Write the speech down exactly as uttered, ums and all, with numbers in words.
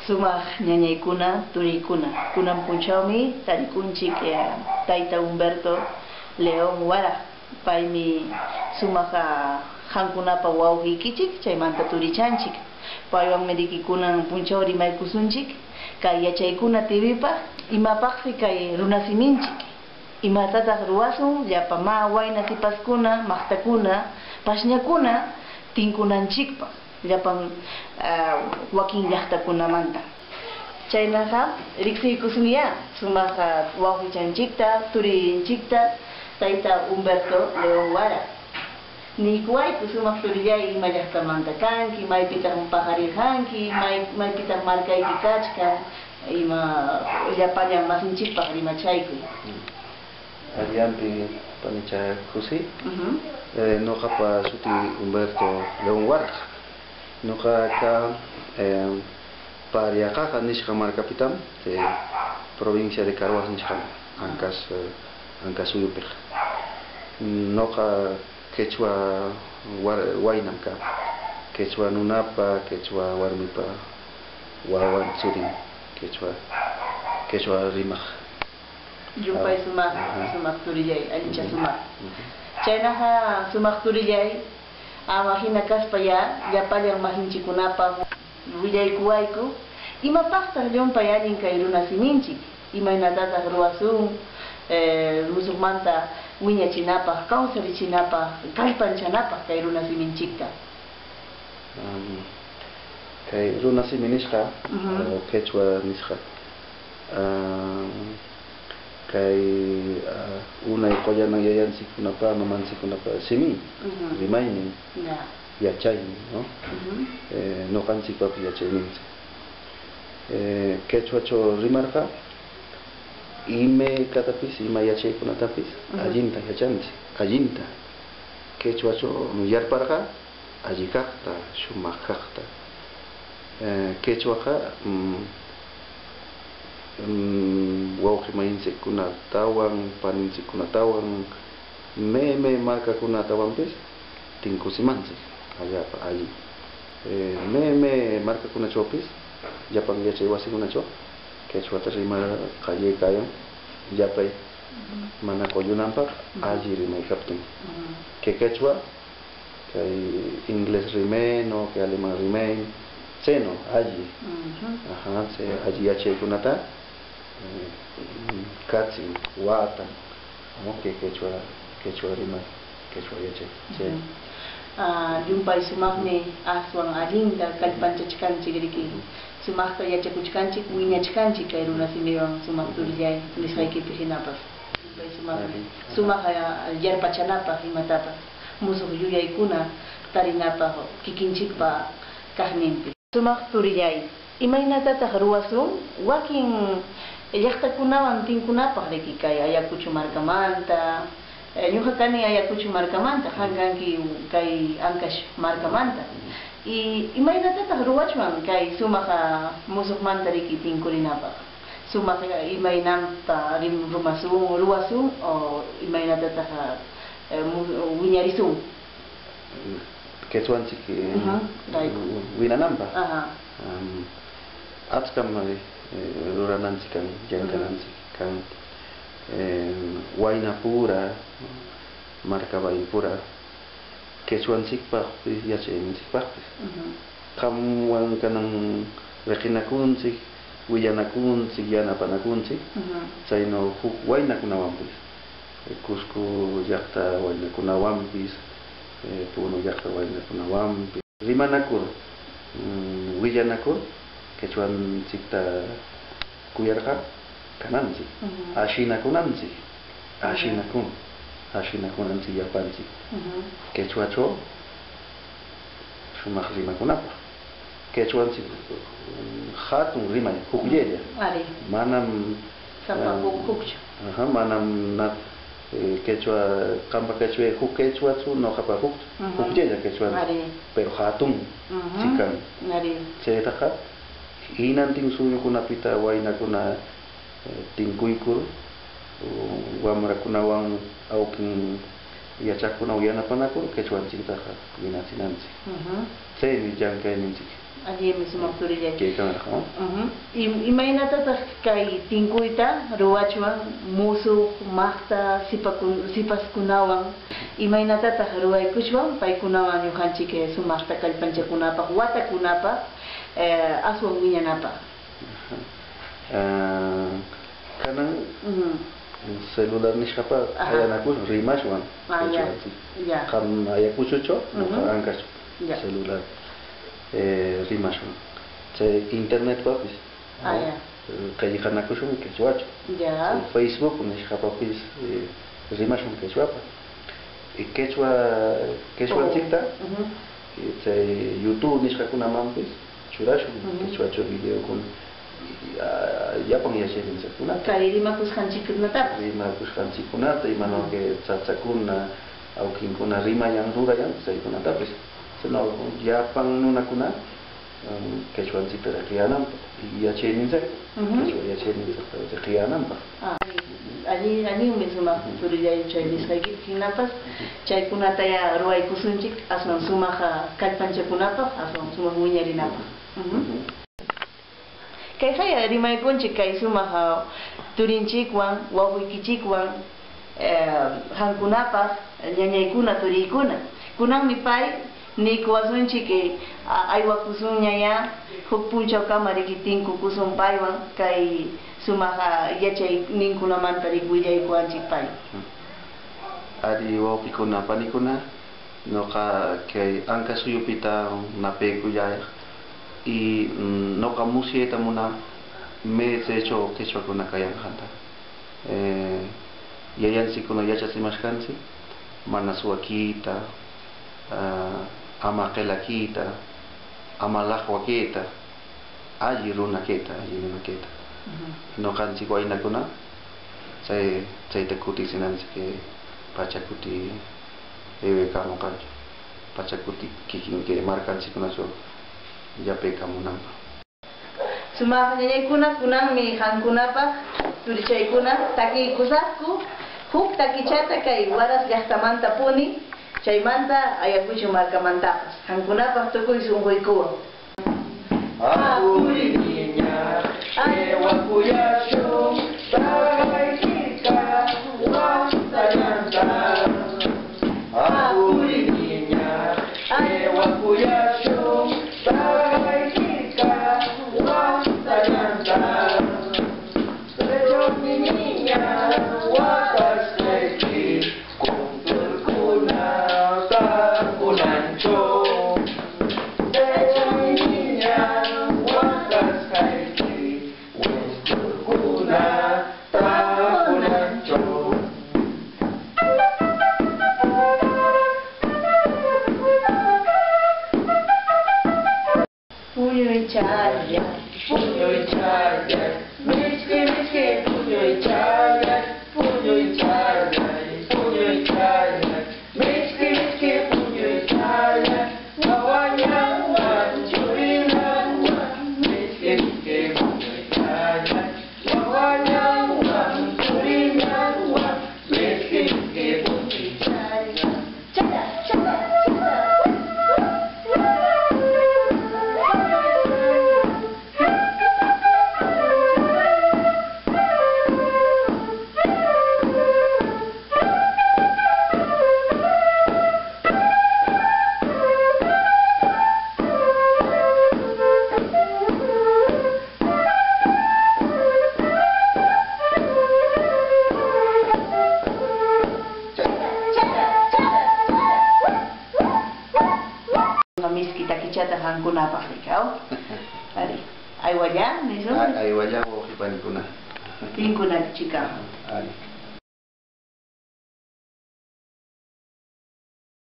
Sumaq ñañaykuna, turiykuna, kunan punchawmi tarikunchik, eh, tayta Humberto León Wara. Paymi sumaq, ah, qamkunapa wawqiykichik, chaymanta turichanchik. Paywanmi riki kunan punchaw rimaykusunchik kay Yachaykuna T Vpa imapaqsi kay runa siminchik. Imatataq ruwasun llapa mä wayna sipaskuna, maqtakuna, pashñakuna tinkunanchikpaq llapan, ah, wakin llaqtakunamanta? Chaynaqa riqsiykusunyä sumaq, ah, wawqichanchikta, turinchikta, tayta Humberto León Wara. Niykuwayku, sumaq turillay, ima llaqtamanta kanki, maypitaq paqarirqanki, may-, maypitaq markayki kachkan, ima llapallan masinchikpaq rimachaykuy. Alli ampi, panicha José. Ujú. Eh, noqapa suti Humberto León Wara. Noqaqa, eh, pariarqaqa nishqa marcapitam, eh, provincia de Carhuas nishqan, Ancas, eh, Ancas suyupiq. Noqa quechua war-, waynam kä. Quechua nunapa, quechua warmipa wawan, tsurin, quechua, quechua rimaq. Llumpay sumaq, ajá, sumaq turillay, allicha sumaq. Ujú. Chaynaqa, sumaq turillay, ama hina kaspa ya, llapallan masinchikkunapaq willaykuwayku, imapaqtaq llumpay allin kay runa siminchik, imaynatataq ruwasun, eh, musuqmanta wiñachinapaq, kawsarichinapaq, kallpanchanapaq kay runa siminchikta. Am, kay runa simi nishqa, ujú, o quechua nishqa, am, kay, ah, unay qollanan yayantsickunapa, mamantsickunapa simin, ujú, rimaynin, ya, yachaynin, ¿no? Ujú. Eh, noqantsicpapis yachaynintsic. Eh, quechuacho rimarqa, imecatapis, ima yachaycunatapis, ujú, allinta yachantsic, allinta. Quechuacho yarparqa, alli caqta, shumaq caqta. Eh, quechuaqa, mm, mm, wauqi mayintsiccunatawan, panintsiccunatawan, me, me marcacunatawanpis tincusimantsic, allapa alli. Eh, me, me marcacunachopis, llapan yachay wasicunacho quechuata rimar qallecayan, llapay mana qollunanpaq, alli rimay captin. Que quechua kay inglés rimayno, kay alemán rimayno, tseno alli. Ujú. Ajá, tse alli yachaycunata, eh, catsin, watan, ¿no? Que quechua, quechua rimay, quechua yachay, tse. Ujú. Ah, llumpay sumaqmi aswan allinta kallpanchachkanchik riki. Ujú. Sumaqta yachakuchkanchik, wiñachkanchik kay runa simiwan sumaq turillay nisqaykipi jinapas. Llumpay sumaqmi. Ari. Sumaq, ah, yarpachanapaq imatapas. Musuq yuyaykuna tarinapaq kikinchikpa kaqninpi. Sumaq turillay, ¿imaynatataq ruwasun wakin llaqtakunawan tinkunapaq riki kay Ayacucho markamanta? Eh, ñuqa kani Ayacucho markamanta, qam kanki kay Ancash markamanta. ¿Y imaynatataq ruwachwan kay sumaq, ah, musuqmanta riki tinkurinapaq? Sumaq, eh, imaynanta rim-, rumasun, ruwasun o imaynatataq, eh, mu-, wiñarisun? Quechuantsic, eh, ujú, rayku, winananpaq. Ajá. Am, atskam, eh, ruranantsic kan, ujú, llank'anantsic kan, eh, waynapura, marcabaypura, quechuantsicpaqpis, yachaynintsicpaqpis. Ujú. Qamwan kanan reqinakuntsic, willanacuntsic, yanapanacuntsic, ujú, tsayno juc waynacunawanpis, eh, Cusco llaqta waynacunawanpis, eh, Puno llaqta waynacunawanpis rimanacur, mm, willanacur, quechuantsicta cuyarqa canantsic, ujú, ashinacunantsic, ujú, ashinacun-, ashinacunantsic llapantsic, ujú, quechuacho shumaq rimacunapaq. Quechuantsic, mm, jatun rimay, jucllella. Ari. Manam, sapa, em, juc, jucchu. Ajá, manam na, eh, quechua, qampa quechua juc quechuatsu, noqapa juc, ujú, jucllella quechuantsic. Ari. Pero jatun, ujú, chikan. Ari. Tsetaqa, jinantin suyucunapita waynacuna, eh, tincuycur, uh, wamracunawan, awquin yachaqcunawan yanapanacur quechuantsictaqa winatsinantsic. Ujú. Tsemi llank'aynintsic. Allimi sumaq turillay. Kaykanraq, ¿no? Ujú. Im-, imaynatataq kay tinkuyta ruwachwan, musuq, maqta, sipakun-, sipaskunawan, imaynatataq ruwaykuchwan paykunawan ñuqanchik, eh, sumaqta kallpanchakunapaq, watakunapaq, eh, aswan wiñanapaq? Ajá. Ah, kanan Ujú. celular nishqapa Ajá. ayanakushun rimashwan Ah, ya. quechuwantsik. Ya. Qam Ayacuchocho, Ujú. noqa Ancash Ya. celular, eh, rimashwan. Chay internetpapis, Ah, ¿no? ya. Eh, qillqanakushun quechuacho. Ya. Chay Facebook nishqapapis, eh, rimashun quechuapa. Y quechua, quechuantsicta, Oh. Ujú. y chay YouTube nishqakunamanpis churashun, Ujú. quechuacho videokuna, y, ah, llapan yachaynintsickunata. Kay rimakusqanchikkunatapas. Rimakusqanchikkunata, imano Mm. que tsatsakkuna, awkinkuna rimayan, rurayan, tsaykunatapis. Tseno llapan nunakuna, mm, quechuantsicta reqiyänanpaq, y yachaynintsicta, Ujú. quechua yachaynintsicta reqiyänanpaq. Ah, alli, allinmi sumaq Ujú. turillay chay nisqaykita, jinapas Ujú. chaykunatayá ruwaykusunchik, aswan sumaq, ah, kallpanchakunapaq, aswan sumaq wiñarinapaq. Ujú. Ujú. Kayqayá rimaykunchik kay sumaq, ah, turinchikwan, wawqiykichikwan, eh, qamkunapaq, ñañaykuna, turiykuna. Kunanmi pay niykuwasunchik, eh, a-, aywakusunñayá, huk punchawkama riki tinkukusun paywan, kay sumaq, ah, yachayninkunamanta riki willaykuwanchik pay. Ari, wawqikuna, panikuna, noqa kay Anca suyupita napekullaq y, mm, noqa musyayta munä me tsecho quechuakuna kayanqanta. Eh, yayantsikkuna yachatsimashqantsik mana suwakita, ah, ama qelakita, ama laqwa keta, alli runa keta, alli nuna keta. Ujú. Noqantsik waynakuna tsay, tsayta kutisinantsik, que pacha kuti ewecamonqancho, pacha kuti kikin que marqantsickunacho yapecamunanpaq. Sumaq ñañaykuna, kunanmi qamkunapaq turichaykuna takiykusaqku huk takichata kay Huaraz llaqtamantapuni, chaymanta Ayacucho markamantapas, qamkunapaq tukuy sunquykuwan. Apuri niña, ewakuyashun, taqay kika wastallanta. Apuri niña, ewakuyashun, taqay kika wastallanta. Sechonmi niña, watasqayki, kunturkuna tapunancho. Sechonmi niña, watasqayki, kunturkuna tapunancho. Puñuychallay, puñuychallay, mishki, mishki, puñuychallay, puñuychallay, puñuychallay, mishki, mishki, puñuychallay, wawallawan, churillawan, mishki, mishki, puñuychallay, wawallawan, churillawan, mishki, mishki, puñuychallay. Miski takichata qamkunapaq rikaw. Ari, aywalla, nisun. A-, aywalla, wawqi panikuna. Tinkunata chikaw. Ari.